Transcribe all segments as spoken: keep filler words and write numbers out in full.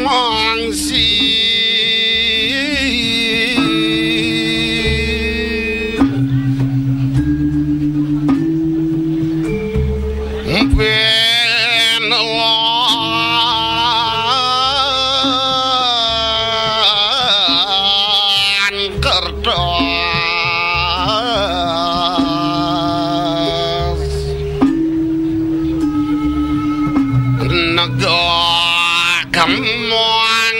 Mangsi ben lan kertas negara Kemang.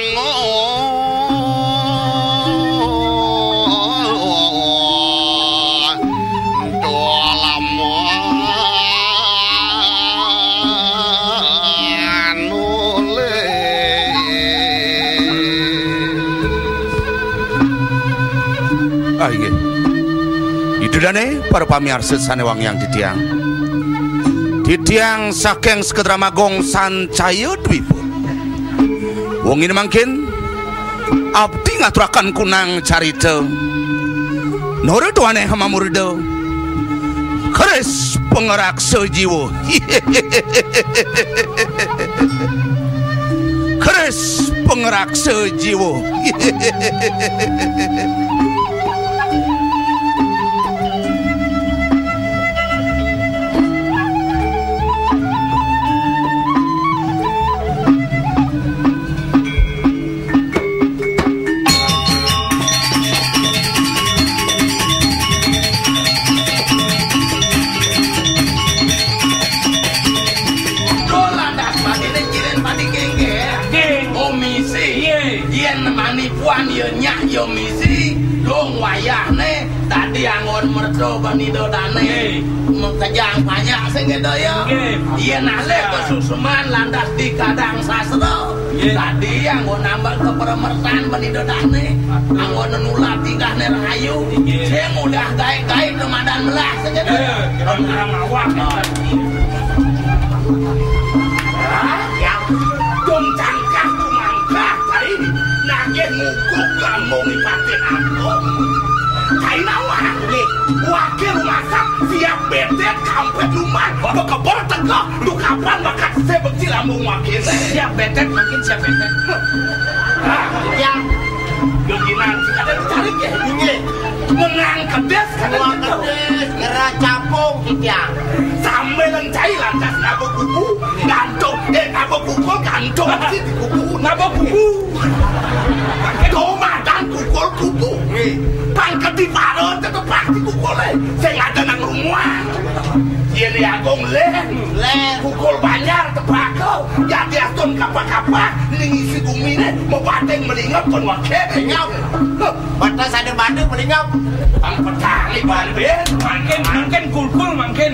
Dalam nulis. Ah, inggih. Ida dane para pamiarsa sane wangiang titiang. Titiang saking Sekedramagung Sancaya Dwipa. Wengine mangkin abdi ngaturaken kunang carita. Nora duane hamamurda. Keris pengraksa jiwa. Keris pengraksa jiwa. Lantas badine kirin padi kengge. Nggih. Oh, misi. Nggih. Yen manipuan ya nyak ya misi. Dong wayahne dadi anggon merta banida dane. Nggih. Mengkejang banyak sing ngedaya. Nggih. Yen alih kesusuman lantas di kadang sastra. Nggih. Dadi anggo nambah keperemertan banida dane. Aduh. Anggo nenulak tingkahne rahayu. Nggih. Sing udah gaek-gaek kemadan melah saja. Nggih, kira-kira ngawak. Ah. Ah, ya. Dong cangkah tumangkah kai nagih nguguk lambung ipatin agung. Kai nawang. Nggih. Wakil rumasak siap bedet kampet luman. Bekeber tegak. Duh, kapan bakat saya bekti lambung wakil? Siap betet, makin siap betet. Ah, ya. Geginan, ada ditarik ya? Inggih. Menang kedes, kada Menang gitu. Kedes, ngera capung, titiang. Sambil lencai lantas ngaba kuku, gantung, eh, ngaba kuku, gantung, si di kuku. Ngaba kuku. Domadan kukul kuku. Nggih. Pangketi paro tetep pasti kukule. Sing ada nang rumah. Yen Agung len. Len. Kukul banjar tepaka. Jadi astun kapa-kapa. Ning isi gumine. Mebateng melingap kon wake. Melingap. Huh. Batas ada banding melingap. Ang petani banding. Mangkin, mangkin kulkul, mangkin.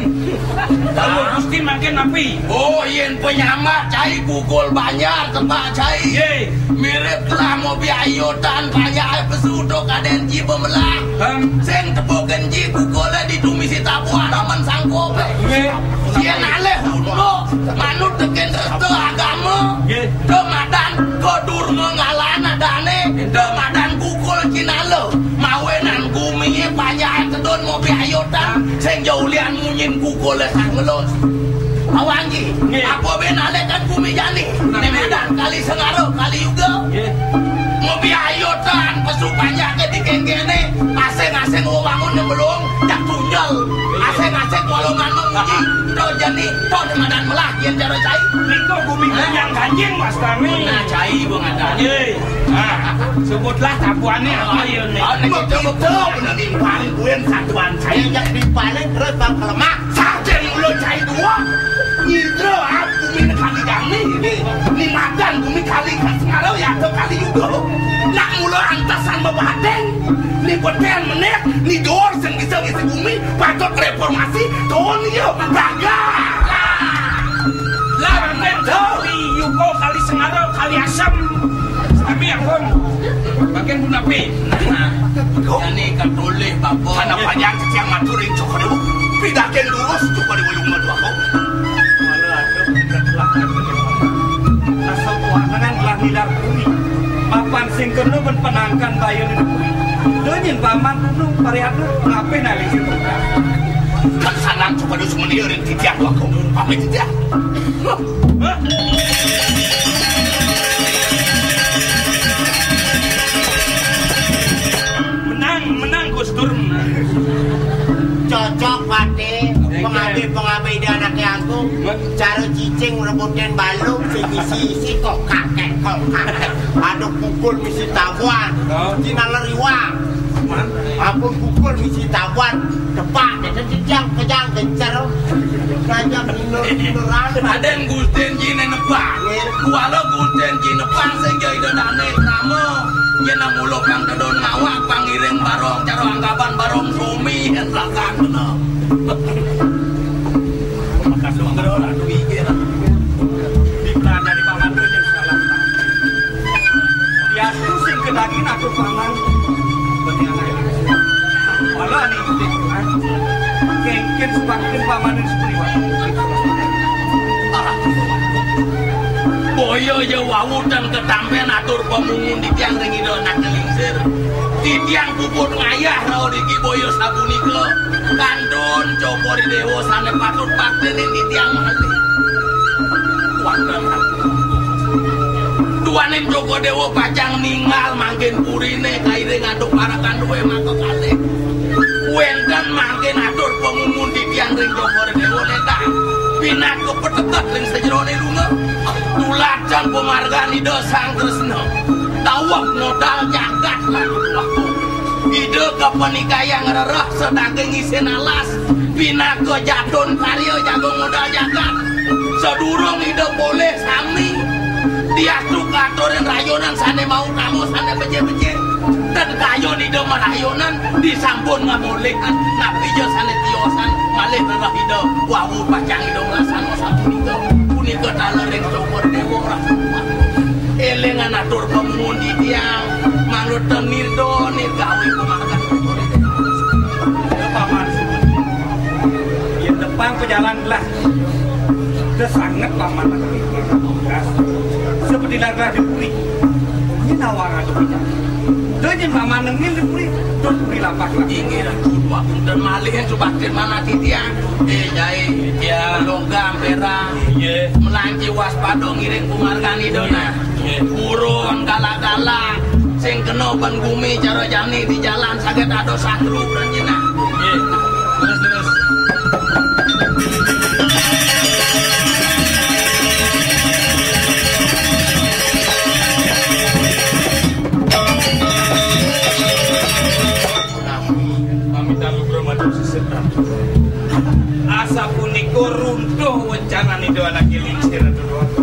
Lalu Gusti mangkin api. Oh, yen penyambat cai kukul banjar tepaka cai. Ye. Mirip telah mau biayotan panjai pesudo kaden ji bemelah. Hem. Sing tepukin ji kukule ditumisi tabuhan aman sangkop. Nggih. Yen alih uno manut teken resto agama. Nggih. Domadan kodur mengalan adane. Domadan kukul kinalo. Mawenan gumi panjai tedun mau biayotan. Sing jaulian munyin kukule sang ngelus. Awanggi, nggih. Apa ben alih kan bumi jani? Nggih. Ning Medan, kali Sengara, kali Yuga. Nggih. Ngopi ayo tan, pesu panjake di kengkene, asing-asing wewangun ning belung, jak tunjel. Nggih. Asing-asing kolongan memuji, to jani, to ning Medan melah, yen cara cai. Nika bumi Hah? Kenyang ganjing, Mas Tami. Nah, cai, Bung Adan. Nggih. Nah, sebutlah tabuane apa ya, nih? Oh, nek kita bener nimpalin buen satuan cai. Yang nimpalin terus bang kelemak. Sajen mula cai dua. Nyidra ap bumi kali gani. Ni madan bumi kali kasngara ya atau kali yuga. Nak mula antasan mebadeng. Ni beten menit, ni dor sing bisa ngisi bumi, patut reformasi, ton ya, baga. Lah, menten, kali yuga, kali sengara, kali asem. Tapi, Agung, bagian pun api. Nah, jani katolih, Bapak. Ana panjang titiang matur ring Cokor Ibu. Pidakin durus Cokor Ibu lunga dua kau. Mala ada berkat telah kami. Rasa kuanangan telah nidar bumi. Mapan sing kena ben penangkan bayun di bumi. Dunyin paman kudu parihatna ngapin ali sing tukar. Kan sanang Cokor Ibu semeni ring titiang dua kau. Pamit titiang. Hah? Hah? Pengabé dia anaké aku, cara cicing rebutin balung, sing isi-isi kok kakek, kok kakek. Aduk pukul misi tabuan, cina leriwang. Ampun pukul misi tabuan, depak, dia kejang, kejang, gencer. Kejang, minur, minuran. Ada yang gustin cina nebak. Kuala gustin cina nebak, sing jai dadane krama. Cina mulo pang dedon ngawak, pang iring barong, caro anggaban barong sumi, yang belakang kena. Makas lu ngerola, lu mikir. Di pelajari paman tuh yang salah. Dia tuh sing kedaging atau paman. Berarti anak ini. Walau nih, kengken sebagian paman ini seperti apa? Boyo ya wawudan ketampen atur pemungun di tiang ring ida anak kelingsir. Titiang puput ngayah rauh niki boya sapunika. Kantun Cokor I Déwa sané patut bakti ning titiang malih. Wonten. Duaning Cokor Déwa pacang ninggal mangkin purine kairing antuk parekan duwe maka kalih. Wénten mangkin atur pangumun titiang ring Cokor I Déwa letah. Pinaka petetet ring sajeroné lunga. Tuladan pamargan Ida Sang Kresna. Daweg modal jagat lan waktu. Ida kapanikayang rereh sadaging isin alas, pinaka jatun karya jagung modal jagat. Sadurung Ida polih sami, diatu katurin rayunan sané mau kamu sané becik-becik. Ten kayun Ida marayunan disampun ngamulihan, napi ja sané tiosan malih rereh Ida wau pacang Ida nglaksanakang sapunika. Punika taler ring Cokor Déwa Rahmat. Élingan atur pamundi tiang, manut nirda nirgawi pamargan Cokor Déwa. Ya, Paman. Yén tepang pajalan gelah. Dah sanget Paman. Seperti lah gelah di puri. Ini nawang ada puri. Dah nyén Paman nengil di puri. Dah puri lapak lah. Inggih, Ratu. Dua punten malih yang subaktin mana titiang. Eh, Jai. Ya. Longgam, Pera. Iya. Melanci waspada ngiring pamargan Ida nah. Nggih. Purun galak-galak, sing kena ban gumi cara jani di jalan saged ada satru dan jenah. Nggih. Terus, terus. Pamitan lugra matur sisip, Ratu. Asapunika runtuh wencananipun anaké lingsir, Ratu Déwata.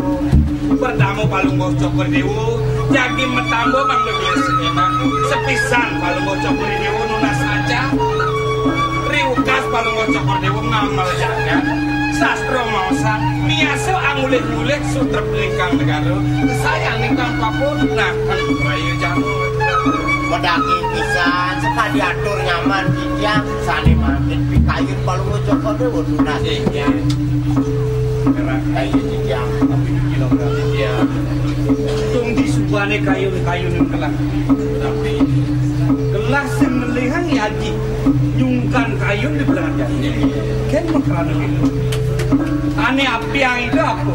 Pertama Palungguh Cokor Déwa, jagi matamba mangda gelis sepisan Palungguh Cokor Déwa nunas saja. Riwukas Palungguh Cokor Déwa ngamel jagat. Sastra maosang, miasa angulih-ngulih sutrep lingkang negara. Sayan ingkang papun, nah, rayu jamu. Medaki pisan, sekadi atur nyaman titiang, sané mangkin pikayun Palungguh Cokor Déwa nunas titiang. Merak kayu titiang, tapi di kilo berarti dia. Tung di subane kayu, kayu ning kelah. Tapi gelah sing melihang yaji, nyungkan kayu di belah jaji. Ken makrana gitu. Ane apiang itu apa?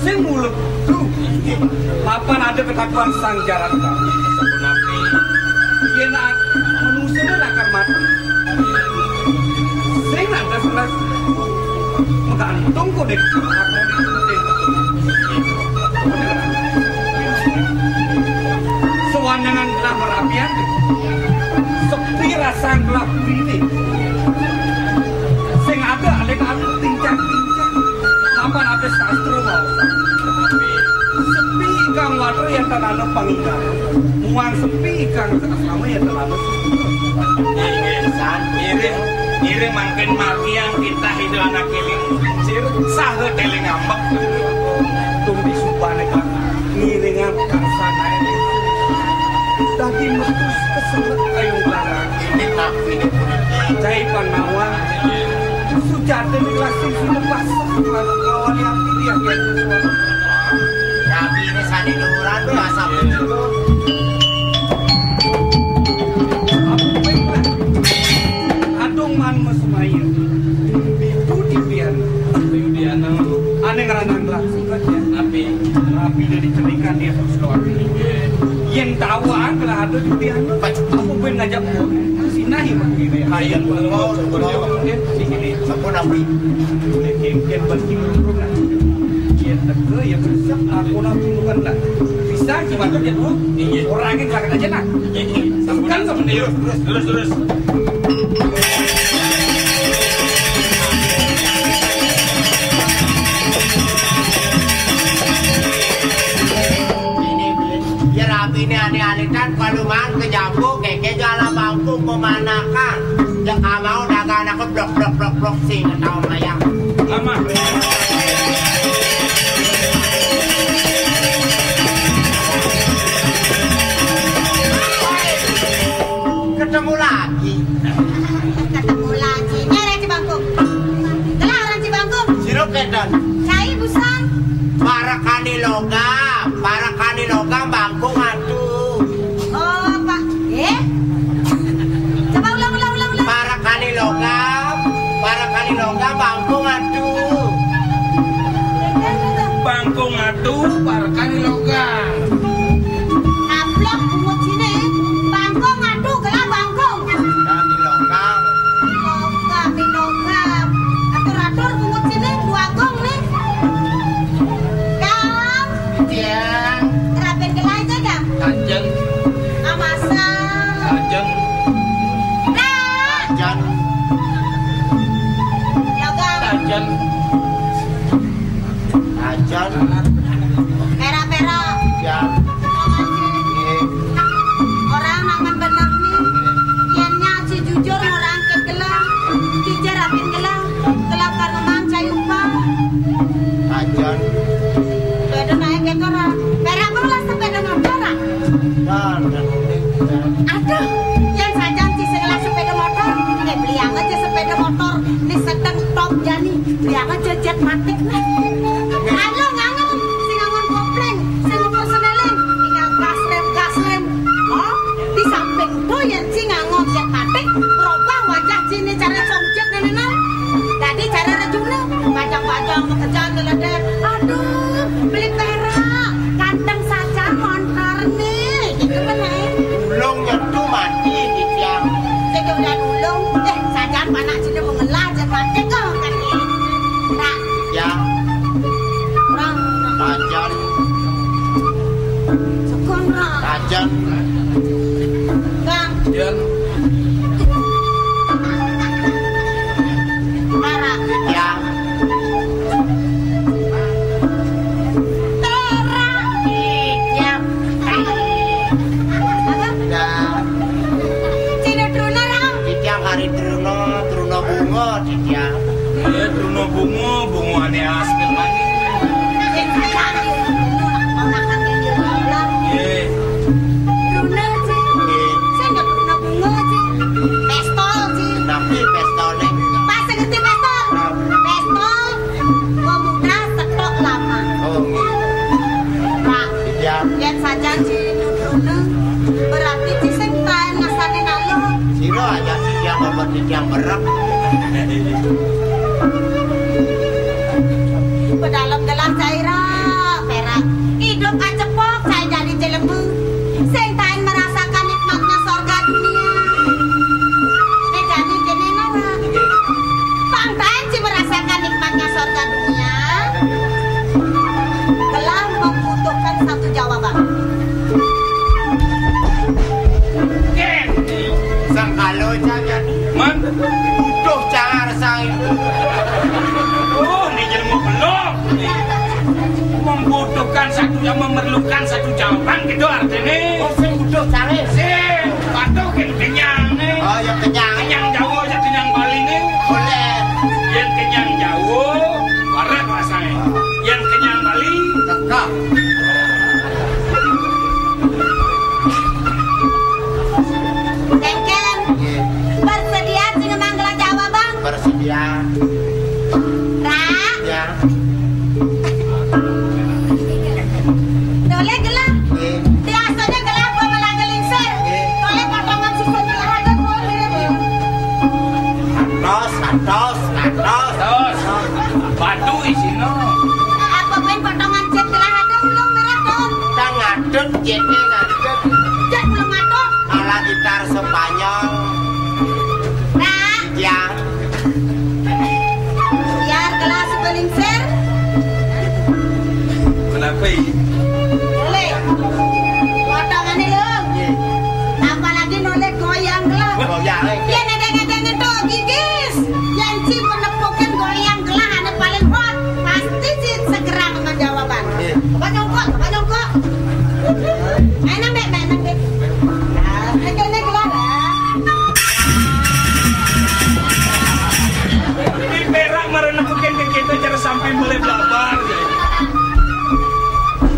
Sing mulut tu. Mapan ada ketakuan sang jaran. Sapunapi yen manusia ini akan mati. Sing ada selas menggantung kok dek. Sewanangan gelah merapian, sepi rasa gelah purine. Sing ada alih-alih tincang-tincang. Lapan ada sastra mau. Sepi ikang water yang tanana pangikan. Muang sepi ikang asrama yang tanana. Ngiring, ngiring mangkin margiang kita hidup anak kiling. Sir, saha teling ambek. Tumbi supane kan ngiringan karsane. Dadi metus keselet kayung barang. Ini nak ini. Cai panawa. Sujatine lasing sinepas. Lalu kawani ati dia. Rabi ini sani lurah be asap. Adung man mesmaya. Itu di Biana. Di Biana. Ane ngranang langsung aja. Tapi rapi dari cerikan dia terus keluar. Yen tawaan lah ada di Biana. Apa ben Ajak sinah ieu mah. Hayang kalau mau, kalau mau, di sini. Sampun abdi. Boleh kengken bagi urang. Yén teka, ya besok aku nang tundukan lah. Bisa, gimana dia tuh? Iya. Orangnya kelakar aja nah. Iya, iya. Sampun, sampun, terus, terus, terus, terus. Ini, ya rabi ini aneh-aneh kan, kalau mang ke jambu, keke jual bangku pemanakan. Ya, ah, mau dagang aku blok, blok, blok, blok, sing, tahu mayang. Lama. Ketemu lagi. Ketemu lagi. Nyari Cibangkung. Gelaran Cibangkung. Sirup keton. Cai busang. Parakani logam, parakani logam bangkung atuh. Oh, Pak. Eh? Coba ulang, ulang, ulang, ulang. Parakani logam, parakani logam bangkung atuh. Bangkung atuh, parakani logam. Ablok bungut sini, bangkung atuh gelah bangkung. Kami logam. Logam, di logam. Atur-atur bungut sini, buagong nih. Dam. Tiang. Raben gelah aja, Dam. Kanjeng. Amasa. Kanjeng. Dam. Kanjeng. Logam. Kanjeng. Ajan. Pera-pera. Ya. Nggih. Orang naman bener nih. Yén nya ci jujur orang ke gelah. Kijar apin gelah. Gelah karena mang cayupa. Ajan. Beda naik ke orang. Pera perlu sepeda motor, ah? Dan, dan, dan. Aduh, yén sajan ci sing ngelah sepeda motor, eh, beliang aja sepeda motor, ini sedang top jani, beliang aja jet matik nih. Halo, ngangon, sing ngangon kopling, sing ngukur seneling, tinggal gas rem, gas rem. Oh, di samping tuh yén ci ngangon jet matik, berubah wajah ci ini cara songjet nenek. Dadi cara rejuna, bajang-bajang makejan ngeledek. Aduh, beli perak, ganteng saja montor nih. Gitu kan, eh? Ulung nyetu mati di tiang. Jadi udah ulung, eh, saja panak sini mengelah, jadi mati kok kan, eh. Nah. Ya. Orang. Rajan. Sukun, orang. Rajan. Bang. Jen. Tara. Ya. Tara. Iya. Apa? Ya. Cina Truna, Ram. Titiang hari Truna, Truna bunga, titiang. Iya, Truna bunga, bunga ane asmil manik. Eh, titiang, ponakan dia, Ram. Iya. Truna, Ci. Iya. Saya nggak Truna bunga, Ci. Pistol, Ci. Tapi pistolnya. Pas ngerti pistol. Nah. Pistol. Pemuda setok lama. Oh, nggih. Pak, iya. Yén sajan ci nutruna, berarti ci sing taén ngasane ngaluh. Sira aja titiang babat titiang berek. Pedalem gelah caira, perak. Idup acepok, saya jadi jelema. Sing taén merasakan nikmatnya sorga dunia. Né jani kéné, Nara. Pang taén ci merasakan nikmatnya sorga dunia. Gelah membutuhkan satu jawaban. Sangkalo jani. Man? Butuh cara saya. Oh, ini jelema belum. Membutuhkan satu, yang memerlukan satu jawaban gitu artinya. Oh, sing butuh cari. Sing, patuh kan kenyang nih. Oh, ya kenyang. Kenyang Jawa, ya kenyang Bali nih. Boleh. Yang kenyang Jawa, barat rasanya. Yang kenyang Bali, teka. Kengken. Iya. Bersedia sing ngemang gelah jawaban? Bersedia. Ra? Ya. Toleh gelah. Nggih. Biasanya gelah apa malah gelingsir. Nggih. Toleh potongan sisa gelah ada, Bu, mirip, Bu. Atos, atos, atos. Atos. Batu isina. Apa ben potongan jet gelah ada, ulung mirip, Don? Tang ngadut, jetnya ngadut. Jet belum ngadut. Ala gitar Spanyol. Ya, eh. Yén édéng-édéng éntuk gigis, yén ci penepukin goyang gelah ané paling hot, pasti ci segera ngejawabang. Iya. Coba nyongkok, coba nyongkok. Main nang, Dék, main nang, Dék. Nah, kéné gelah, ah. Ini perak marana bukan ke kita cara sampai mulai belabar.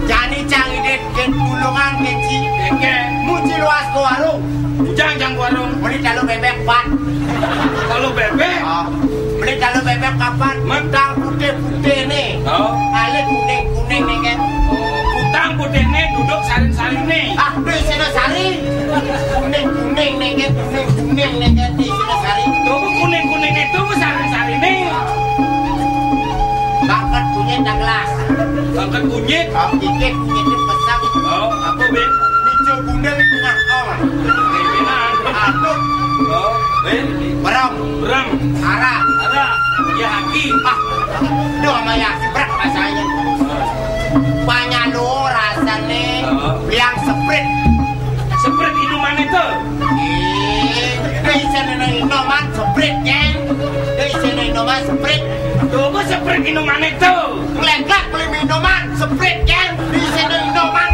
Jani cang idit kén tulungan kén ci. Éngkén. Muji luas ke warung. Bujang jang warung. Beli talu bébék pat. Talu bébék? Oh. Beli talu bébék kapan? Mentang putih-putih né. Oh. Alé kuning-kuning né kén. Oh, kutang putih né duduk saring-saring né. Ah, di sini sari. Kuning-kuning né kén, kuning-kuning né kén, di sini sari. Tuh, kuning-kuning itu saring-saring né. Bangket kunyit dah gelas. Bangket kunyit? Oh, kikit kunyit pesang. Oh, apa, Bin? Nijo gundel tengah ong. Pimpinan. Aduh. Oh, Bin? Berem. Berem. Ara. Ara. Ya, aki. Ah, duh, sama ya, berat rasanya. Banyak lo rasanya. Oh. Biang seprit. Seprit inuman itu. Ih, di sini nih inuman seprit, geng. Di sini inuman seprit. Tuh, apa seprit inuman itu? Ngeleklak beli minuman, seprit, geng. Di sini inuman.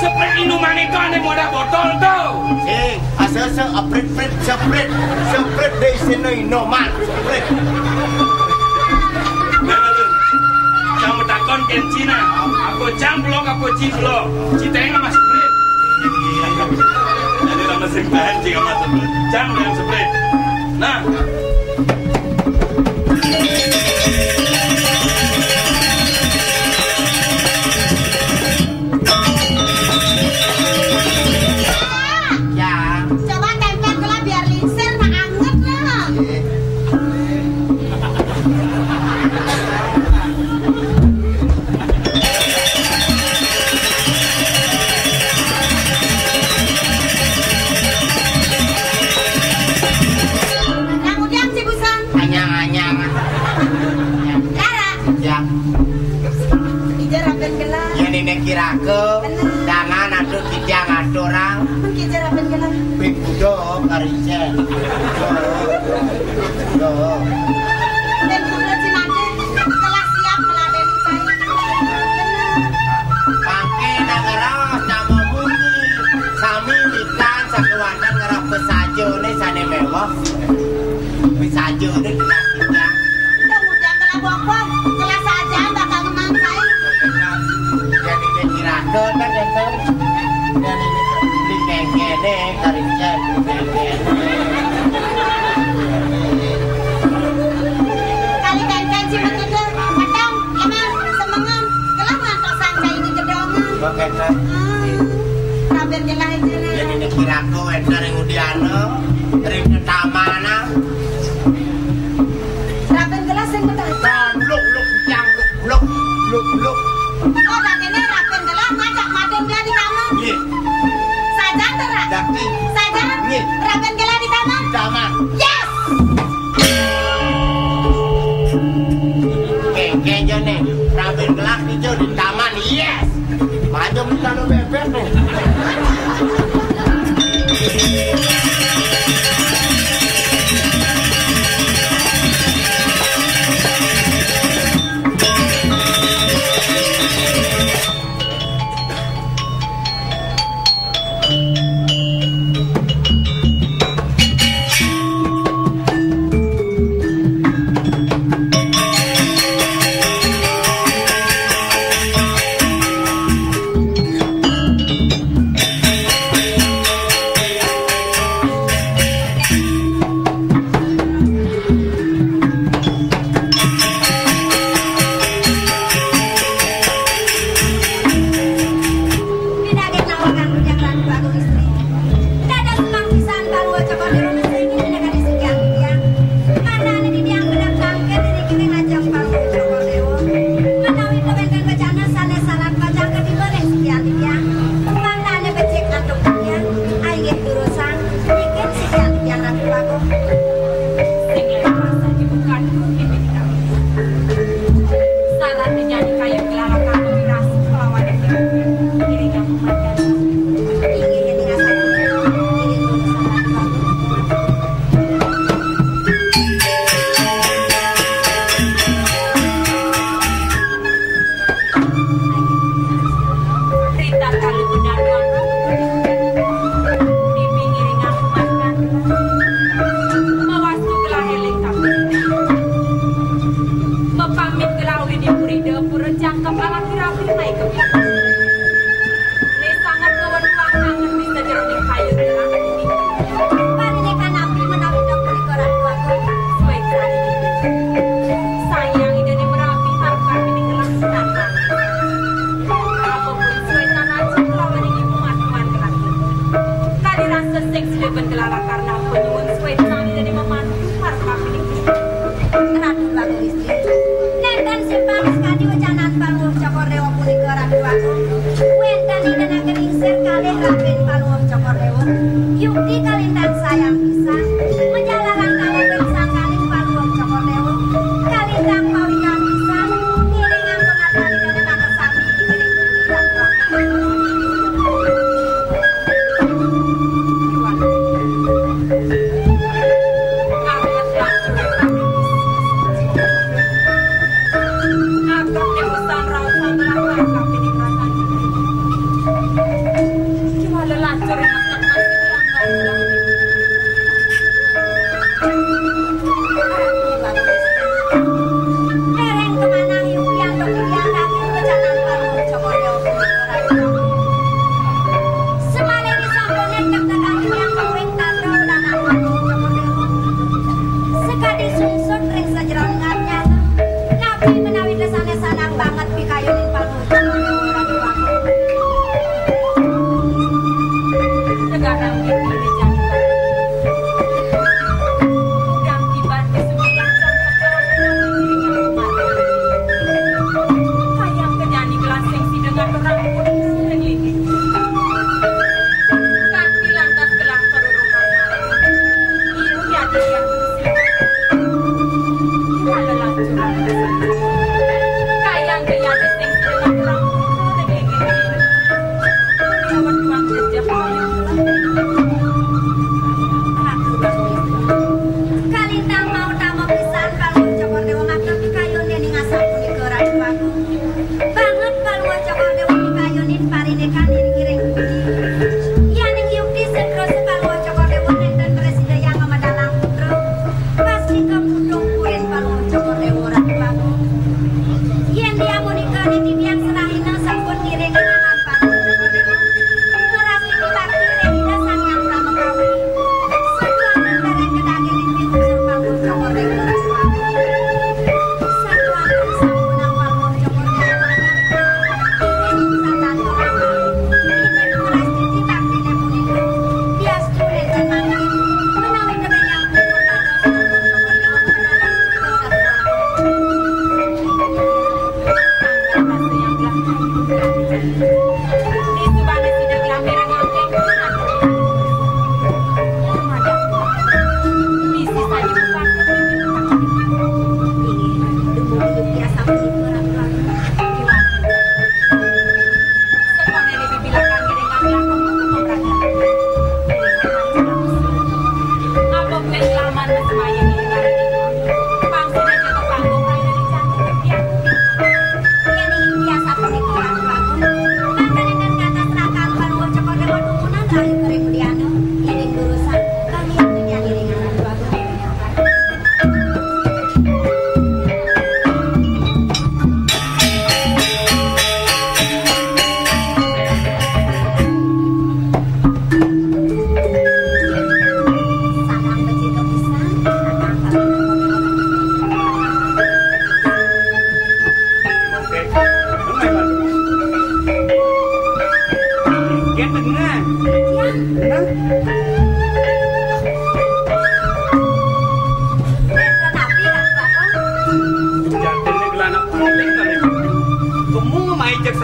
Seprit inuman itu aneh modal botol tuh. Sing, asal se aprit-prit, seprit, seprit di sini inuman, seprit. Nah, lu. Kamu takon kén Cina, apa cang blok, apa cing blok? Citeng sama seprit. Jadi nama sing tahan cing sama seprit. Cang yang seprit. Nah. Ya. Coba tempel gelah biar lingsir, nah anget lah. Nah, udah, Cibusan. Anyang-anyang. Dara. Ya. Ija raben gelah. Ya, nini kirake. Bener. Jangan atuh kijang aturang. Mun kija raben gelah. Ping kuda karicen. Kuda. Dan kuda Cinande telah siap meladeni saya. Bener. Mangke nagara sama muni. Sami mikan sakewanten ngerap pesajone sane mewah. Pesajone kena kijang. Udah, udah, telah bokok, telah saja bakal ngemangkai. Jadi dia kira tuh kan, kan. Jadi beli kengkene, kari saya beli kengkene. Kali kengken si Metode, petang, emang, semengan, telah ngantos sangkai di gedongan. Oke, kan. Hmm, hampir jelas aja, nah. Jadi dia kira tuh, entar yang udiana, ring taman, nah. Raben gelas sing betah. Nah, bluk, bluk, jang, bluk, bluk, bluk, bluk. Oh, dah kene raben gelas ngajak maden dia di kamar. Nggih. Saja tuh, Ra? Dakti. Saja? Nggih. Raben gelas di kamar? Di kamar. Yes! Oke, oke, aja nih. Raben gelas hijau di taman. Yes! Maju kita lo bebek nih.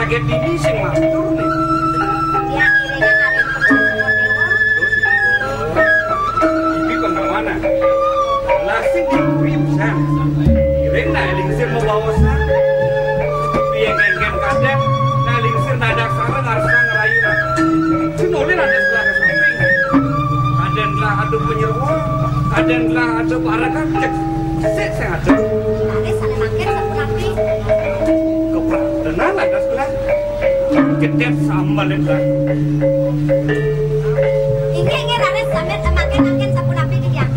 Kaget dini sing matur nih. Tiang iringan arin pun umur dewa. Iki pengawanan. Lah sing diburi pisan. Iring nah lingsir mabaosan. Piye kengken kadang, nah lingsir nadak sareng arsa ngerayunan. Sinulin ada sebelah ke samping. Kadang lah ada penyerwa, kadang lah ada parakan cek. Sik sing ada. Laris sane mangkin sapunapi? Kepradenan ada sebelah. Gedek sambal itu. Inggih, inggih, raris sambil mangkin-mangkin sapunapi titiang.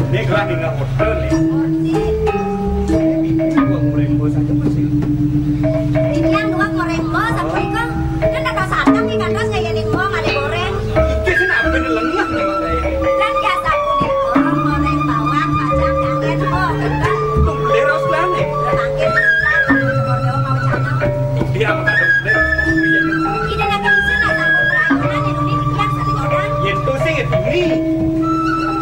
Ini gelah ninggal model nih. Orti. Ini gua ngurembo saja masih. Titiang dua ngurembo sapunika. Kan ada satang nih kantos kayak ning wong ada goreng. Iki sing apa ini lengah nih, Mas? Dan biasa punika goreng bawang, kacang, kangen, oh, kan. Tuh, beli raus gelane. Mangkin kita, Jogor Jawa mau canang. Iya, Mas, aduh, beli. Ida nak kengsi nak sampun perayunan, ya, Duni, yang satu orang. Yen to sing ya Duni.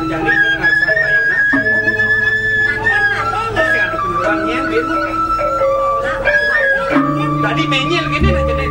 Jadi itu ngarsa perayunan. Mangkin mati. Sing ada penurannya, Bin. Nah, mati, mangkin. Tadi menyel gini aja deh.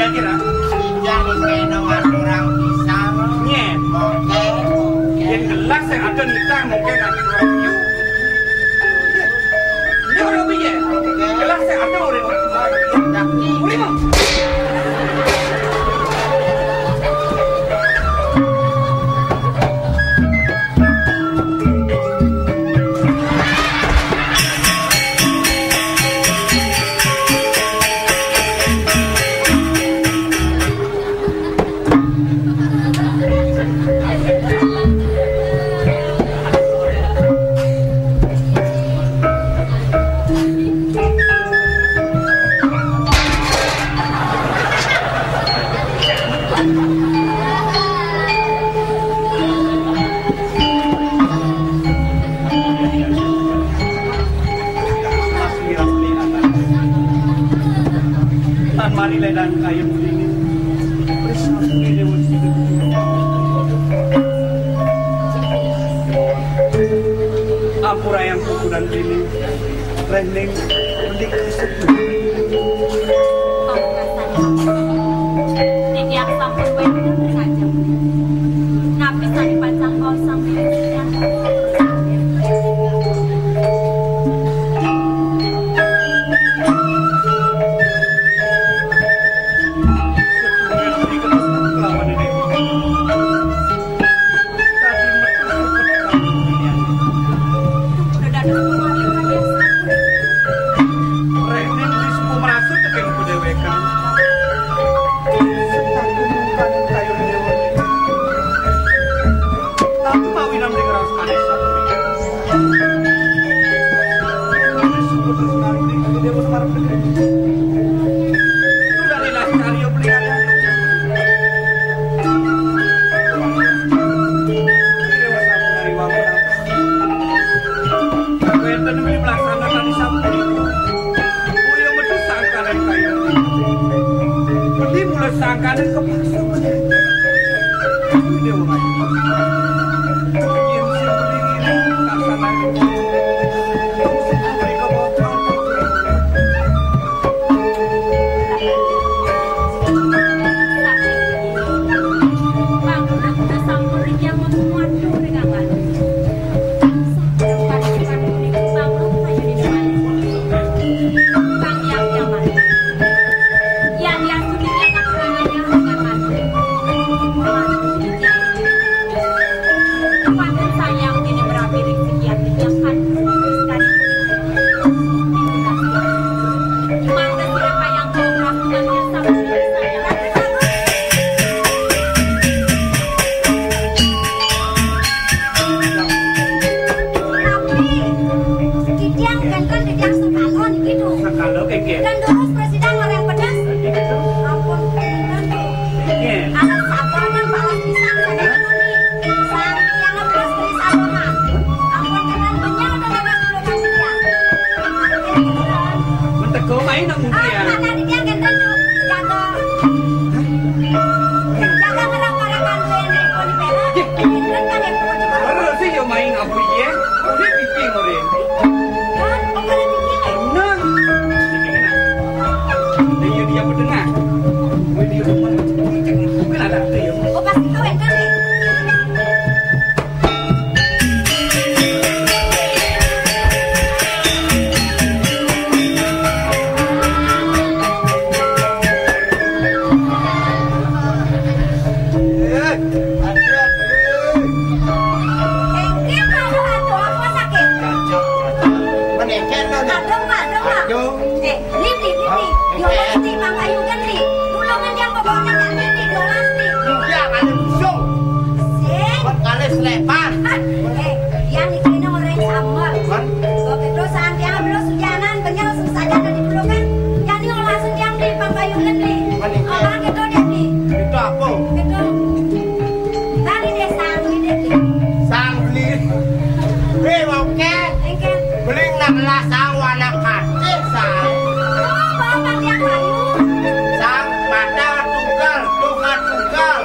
Kira-kira? Ijang kena ngaturang pisan. Nyet. Oke, oke. Yang jelas yang ada nikah mungkin nanti orang yuk. Ini orang piye? Oke. Jelas yang ada orang orang. Tapi. Udah, Mang. Tan mari ledan kayu ini. Ampura yang kuku dan ini. Rending, rending. Pamungkasan. Titiang sampun wénten saja. Napi sané pacang kaos sambil titiang. Setunggal beri ketemu kelawan ini. Tadi metu sepet kamu ini. Udah dados kemarin kan ya. Rene beli suku merasuk tekan ku dewekan. Setaku mungkan kayu dewa. Tapi mawi nam dengar sekali satu. Ini suku terus ngaruh di dewa semarang gede. Itu dari las karyo beli ada. Dewa sapu dari wangun. Wénten uli mlaksanakan sampun. Mulya metu sangkaning kaya. Beli mula sangkaning kepaksa. Dewa Ayu. Yen sing beli ngene, laksanane. Uli kepaksa. Titiang ganteng, titiang sekala niki, Dong. Sekala kengken. Dan terus presiden orang pedas. Niki, Dong. Ampun, pinten, Dong. Niki Enak mungkin ya. Ah, tadi dia kan tentu jaga, jaga ngerang para kanduan dari Ponipera. Yeh. Ini kan yang mau juga. Terus sih yo main apa ya? Udah piting orang. Kan, oh, pada piting ya? Nah. Dia, dia apa dengar? Gue di rumah, gue cek, gue ada tuh ya. Oh, pasti kau yang kan nih. Engke kalau atuh apa sakit? Menengken lo nih. Adem, Mak, adem, Mak. Aduh. Eh, Lip, Lip, Lip, Lip. Hah? Diolas, Lip, Mang Ayu kan, Lip. Tulungan yang pokoknya kan, Lip, Lip, diolas, Lip. Iya, ada busung. Sing. Buat kali selepan. Hah? Eh, yang itu ini orang yang samar. Kan? Oke, terus santai, belum hujanan, benyal, susah aja ada di pelukan. Jadi, olas yang, Lip, Mang Ayu kan, Lip. Menengken. Orang gitu deh, Lip. Itu apa? Gitu. Bali deh, sang, ini, Lip. Sang beli. Weh, oke. Engke. Beling nak lasang wana katih, sang. Oh, Bang, Bang, yang lain. Sang mata tunggal, tunggal, tunggal.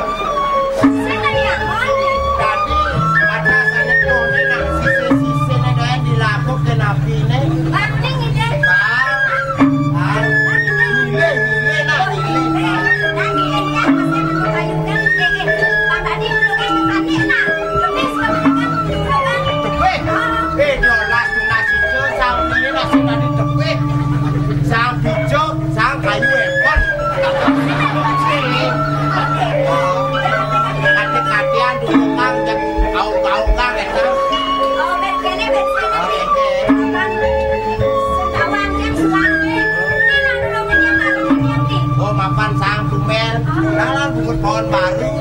Sing yang lain. Tadi mata sana tuh, ini nak sisi-sisi ini doyan dilabuk ke napi ini. Bang, ini deh. Bang, bang. Bang, ini. Gile, gile, nak, gile, bang. Nah, gile, ya, masih menunggu kayu kan, eh, eh. Bang, tadi dulu kan ke sana, nah. Lebih suka makan dulu kan. Tebih. Oh. Eh, diolas tunas itu, sang ini nasi tadi tebih. Sang hijau, sang kayu epon. Sini. Kati-katian dulu, Kang, cek kau-kau, Kang, ya, Kang. Oh, bet kene, bet sini, nih. Oke. Kan, sekawan kan, suami. Ini, nah, dulu, ini, yang baru, ini, yang, nih. Oh, mapan sang tumel. Oh. Dalam bungut pohon baru.